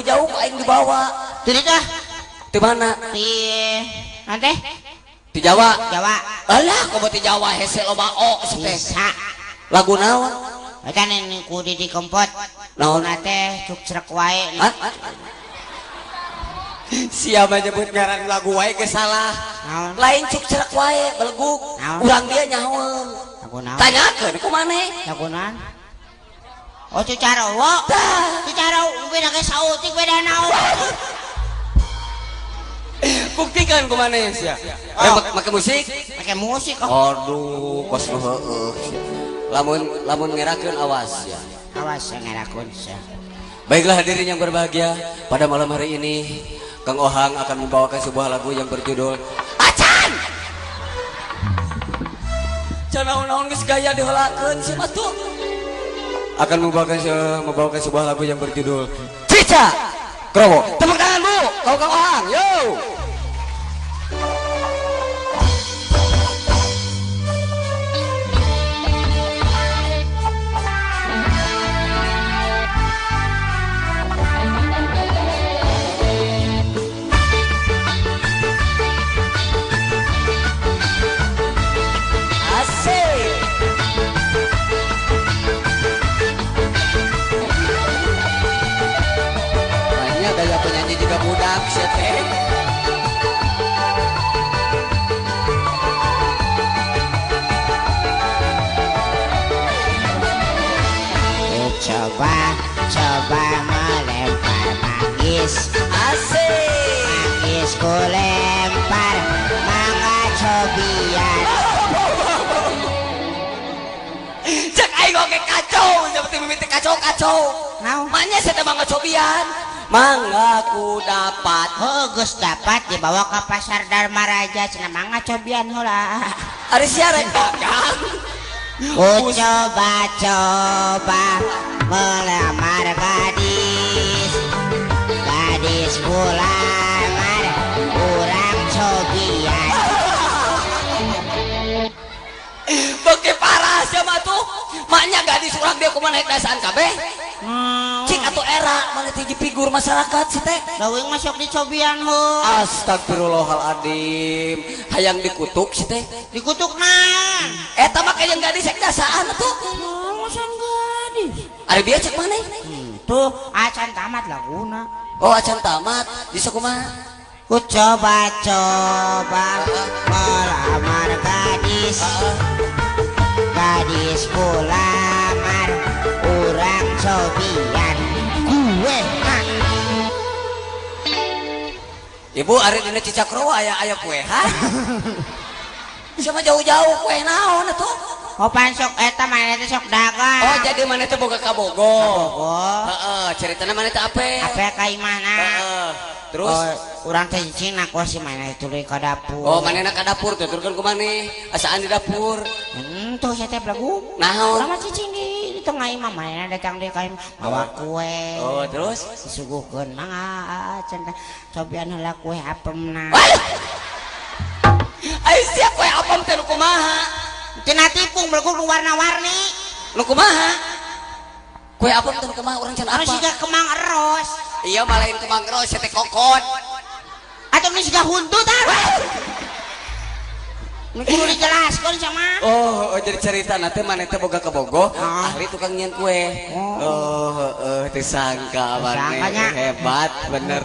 jauh-jauh aing dibawa. Tadi tah? Di mana? Di nanti? Di Jawa. Jawa. Alah, komo di Jawa hese loba o teh. Bisa. Lagu naon? Eta ini ku Didi Kempot. Naon teh cuk cerek wae. Siapa nyebut ngaran lagu wae ge salah. Lain cuk cerek wae beleguk. Urang dia nyahoeun. Lagu naon? Tanyakeun ku maneh. Lagu naon? Oh Cucarowo. Cucarowo beda ge sautik beda naon. Buktikan ku maneh sia. Make musik? Make musik. Aduh, kos nu heueuh. Lamun lamun ngerakeun awas ya. Awas ngerakeun sia. Baiklah hadirin yang berbahagia, pada malam hari ini Kang Ohang akan membawakan sebuah lagu yang berjudul Acan. Canaon-naon geus gaya diheulakeun sia mah tuh. Akan membawakan sebuah lagu yang berjudul Cica Krowo. Tepuk tangan Bu, kau Kang Ohang. Yo. Gaya penyanyi juga budak sih teh. Coba coba melempar manggis. Asik. Manggis ku lempar, mangga cobian. Cek aing oge kacau, seperti mimiti kacau-kacau. Naon? Manya saya teh mangga cobian. Mangga ku dapat. Oh, geus dapat dibawa ke pasar Dharma Raja cenah mangga cobian heula. Ari sia rek dagang. Ku coba-coba melamar gadis. Gadis ku lamar urang cobian. Beuki parah sia mah tuh. Maknya gadis urang dia kumaha naik dasaan kabeh. Cik atau era mana tinggi figur masyarakat sih teh. Leuwih mah sok dicobian heuh. Astagfirullahaladzim. Hayang dikutuk sih teh. Dikutuk naon? Eta mah kayak gadis cek dasaan atuh. Naon gadis? Ari bieu cek maneh? Tuh acan tamat laguna. Oh acan tamat. Bisa kumaha? Ku coba-coba melamar gadis. Gadis ku lamar urang cobian gue. Ibu ari dina Cicakrowo aya aya kue ha? Siapa jauh-jauh kue naon atuh? Oh pan sok eta maneh teh sok dagang. Oh jadi maneh teh boga ka Bogor. Bogor. Heeh, ceritana maneh teh ape? Ape ka imahna. Heeh. Terus oh, urang teh cicing na si maneh tuluy ka dapur. Oh manehna ka dapur tuturkeun ku maneh asaan di dapur. Henteu sia teh belagu. Naon? Urang mah cicing di tengah imah manehna datang deui ka imah mawa kue. Oh terus disuguhkeun mangga cenah cobian heula kue apemna. Ai sia kue apem teh nu kumaha? Cenah tipung belagu nu warna-warni. Nu kumaha? Kue apem teh nu kumaha urang can apa? Anu siga kemang eros. Iya malain kemang eros teh kokot. Atuh nu siga huntu tah. Nu kudu dijelaskeun sama. Oh, jadi cerita nanti maneh teh boga ka Bogo, ahli tukang nyieun kue. Oh, heeh, teu sangka maneh hebat bener.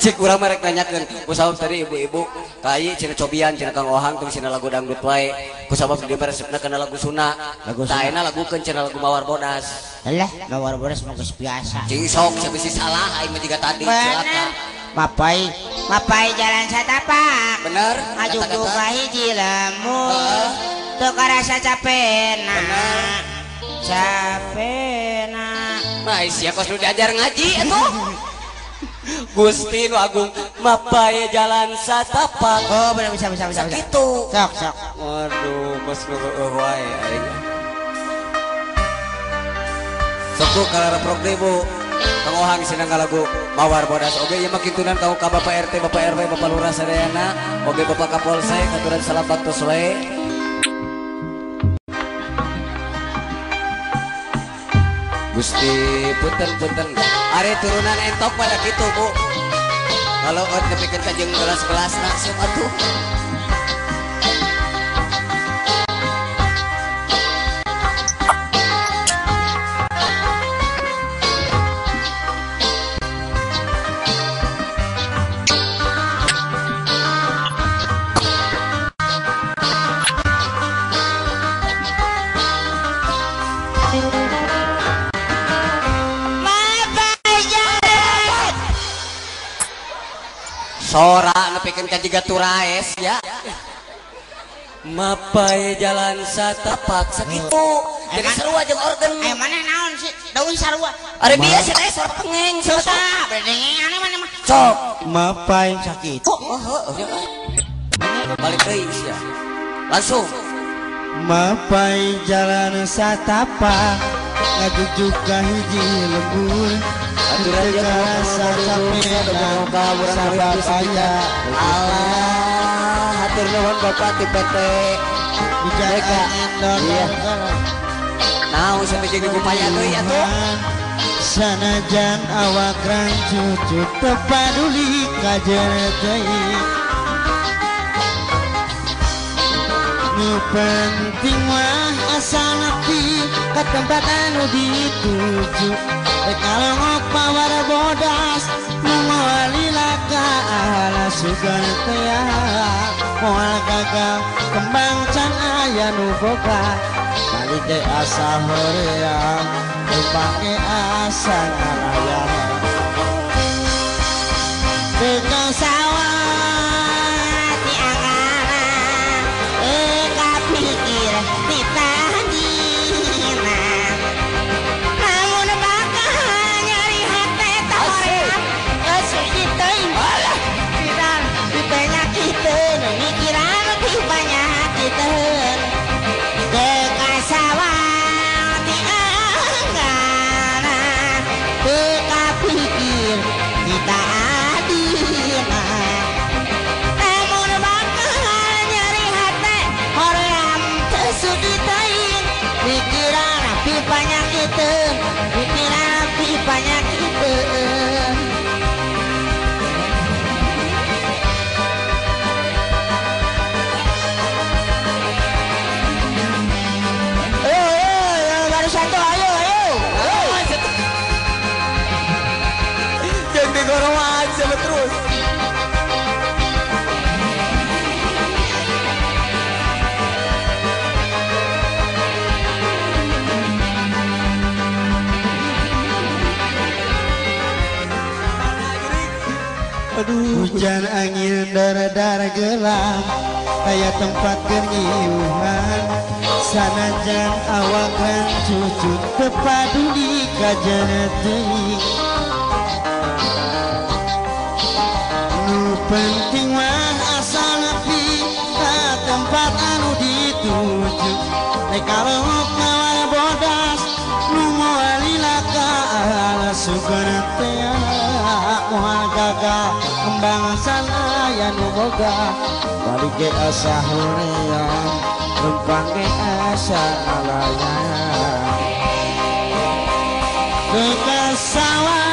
Cik urang mah rek nanyakeun, ku sabab tadi ibu-ibu kai cenah cobian cenah Kang Ohang tong cenah lagu dangdut wae. Ku sabab di mah resepna kana lagu Sunda. Tah ayeuna lagukeun cenah lagu Mawar Bodas. Alah, Mawar Bodas mah geus biasa. Cing sok sia bisi salah aing mah jiga tadi celaka. Mapai, mapai jalan satapak. Bener. Maju ka hiji lembur. Teu karasa capena. Capena. Nah, sia kos nu diajar ngaji atuh. Gusti nu agung mapai jalan satapak. Oh, bener bisa. Sakitu. Sok, sok. Waduh, kos nu heueuh wae aing. Sok tuh kalareprok deui, Bu. Kang Ohang senang lagu Mawar Bodas. Oke, ya makin tunan kau ka Bapak RT, Bapak RW, Bapak Lurah sadayana, oke Bapak Kapolsek, katuran salam baktos wae. Gusti punten-punten. Ari turunan entok pada kitu Bu. Kalau nepikeun ka jeung gelas-gelas langsung atuh. Sora nepikeun ka jiga turaes ya. Mapai jalan satapak sakitu. Jadi sarua jeung organ. Aya mana naon sih? Daun sarua. Ari biasa teh sora pengeng susah. Bedengeng aneh mana mah. Sok mapai sakitu. Oh, heeh. Balik deui sia. Langsung. Mapai jalan satapak ngajujuk ka hiji lembur. Allah hatur nuhun Bapak ti PT BK. Iya. Naon sampe jeung dipaya deui atuh. Sanajan awak rancucut teu paduli ka teuing. Nu penting mah asal nepi ka tempat anu dituju. Rek ngalongok mawar bodas nu moal lila ka ala sugan teh moal gagal kembang can aya nu boga balik ge asa hoream lempang ge asa ngalayang Teu sawah ti angana kapikir ti tadina namun bakal nyari hate tahoream geus teuing pikiran dipenyakiteun mikiran dipenyakiteun teu sawah ti angana teu kapikir ti tadina namun bakal nyari hate hoream teu sudi teuing pikiran pipanyakiteun pikiran pipanyakiteun. Ayo ayo baru satu ayo ayo ayo jangan digorowaan sama terus. Aduh, hujan angin dar-dar gelap aya tempat kenyiuhan sanajan awak rancucut teu paduli ka teuing nu penting mah asal nepi ka tempat anu dituju rek kalongok mawar bodas nu moal lila ka ala sugan teh moal gagal kembang aya nu boga balik ge asa hoream lempang ge asa ngalayang teu sawah.